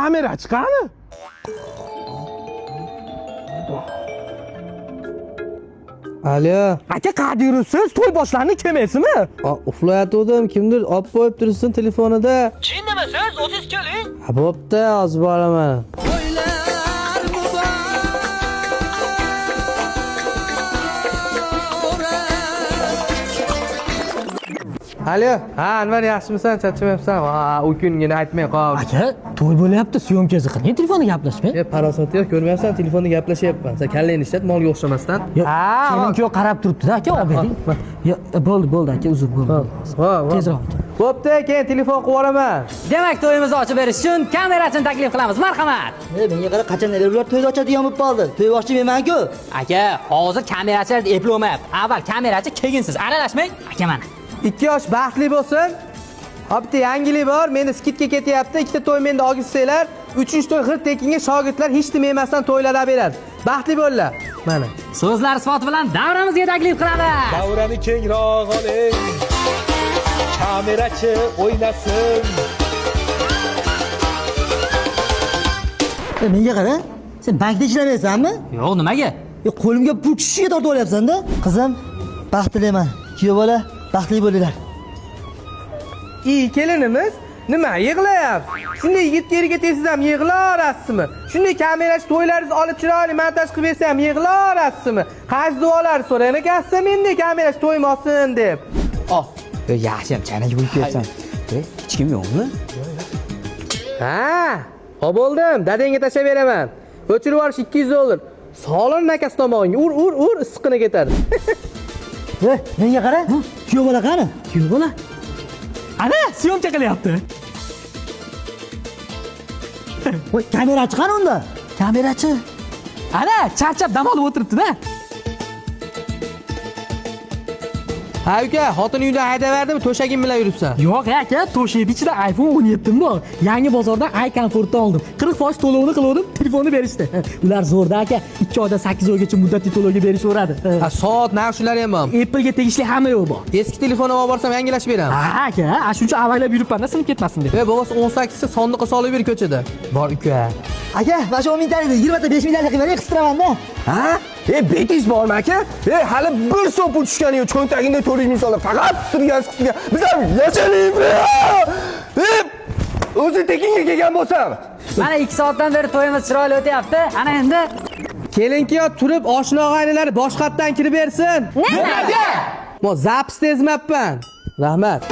Kamerachi qani? Alo. Aka, qayerda yuribsiz? To'y boshlandi, kelmaysizmi? Uxlayotgandim, kimdir olib qo'yib tursin telefonida. Jinnimisiz? O'zingiz keling. Ha, bo'pti, hozir boraman. Alo, ha Anvar, yaxshimisan, charchamayapsan? Ha, u kungina aytmay qol. Aka, to'y bo'lyapti, syomkasi qiling, telefonda gaplashmang. E, parasat yo'q, ko'rmayapsan, telefonda gaplashyapman. Sen kallangni ishlat, molga o'xshamasdan. Ha, kelin kuyov qarab turibdi-da, aka, olib bering. Yo, bo'ldi, bo'ldi aka, uzr, bo'ldi. Va, va. Tezroq aka. Bo'pti, keyin telefon qilib yuboraman. Demak, to'yimizni ochib berish uchun kamerachini taklif qilamiz. Marhamat. E, menga qara, qachon ular to'yni ochadigan bo'lib qoldi. To'yboshchi menman-ku. Aka, hozir kamerachilar eplovmayapti. Avval kamerachi, keyin siz. Aralashmang. Aka, mana. Ikki yosh baxtli bo'lsin. Ha, bitta yangilik bor, meni скидка ketyapti. Ikkita to'y menda olgizsanglar, uchinchi to'y g'irt tekinga, shogirdlar hech nima yemasdan to'ylar beradi. Baxtli bo'linglar. Mana. So'zlar isboti bilan davramizga taklif qilamiz. Davrani kengroq oling, kamerachi o'ynasin. E, menga qara, sen bankda ishlamaysanmi? Yo'q, nimaga? E, qo'limga pul tushishiga tortib olyapsan-da. Qizim, baxt tilayman. Kuyov bola, baxtli bo'linglar. İyi kelinimiz nima yig'layapsiz? Shunday yigitga erga tegsangiz ham yig'laverasizmi? Shunday kamerachi to'ylaringizni olib chiroyli montaj qilib bersa ham yig'laverasizmi? Qaysi duolar so'ragan ekansiz mendek kamerachi to'yim olsin deb. Oh, yaxshi ham chaynak bo'lib ketsan. Hech kim yo'qmi? Ha, hop bo'ldim, dadangga tashlab beraman. O'chirib yuborish $200. Solin nakas tomog'ingga, ur ur ur, issiqqina ketadi. E, menga qara, kuyov bola qani? Kuyov bola. Ana, syomka qilyapti. Voy, kamerachi qani unda? Kamerachi. Ana, charchab dam olib o'tiribdi-da. Ha uka, xotin uydan haydaverdimi, to'shagim bilan yuribsan. Yo'q aka, to'shakni ichida iPhone 17 bor. Yangi bozordan iComfortni oldim. 40% to'lovini qiluvdim, telefonni berishdi. Ular zo'rda aka, 2 oydan 8 oygacha muddatli to'lovga berishaveradi. Ha, soat narx shulari ham bormi? Apple'ga tegishli hamma yo'q bor. Eski telefonni olib borsam yangilashib beraman. Ha aka, shuncha avaylab yuribman-da, sinib ketmasin deb. E, bobosi 18 ta sondiqqa solib ber ko'chada. Bor uka. Aka, mana shu 10 mingtalik 20 ta 5 mingtalik qilib bering, qistiraman-da. Ha? E, betingiz bormi aka? E, hali bir so'm pul tushgani yo'q, cho'ntagingda 400 ming so'mlar faqat qistirgan, qistirgan. Biz ham yashaylik. E, o'zi tekinga kelgan bo'lsam. Mana 2 soatdan beri to'yimiz chiroyli o'tyapti. Ana endi Kelin kuyov turib oshna og'aynilari boshqatdan kirib bersin. Nimaga? Mo zapis tezmabman. Rahmat.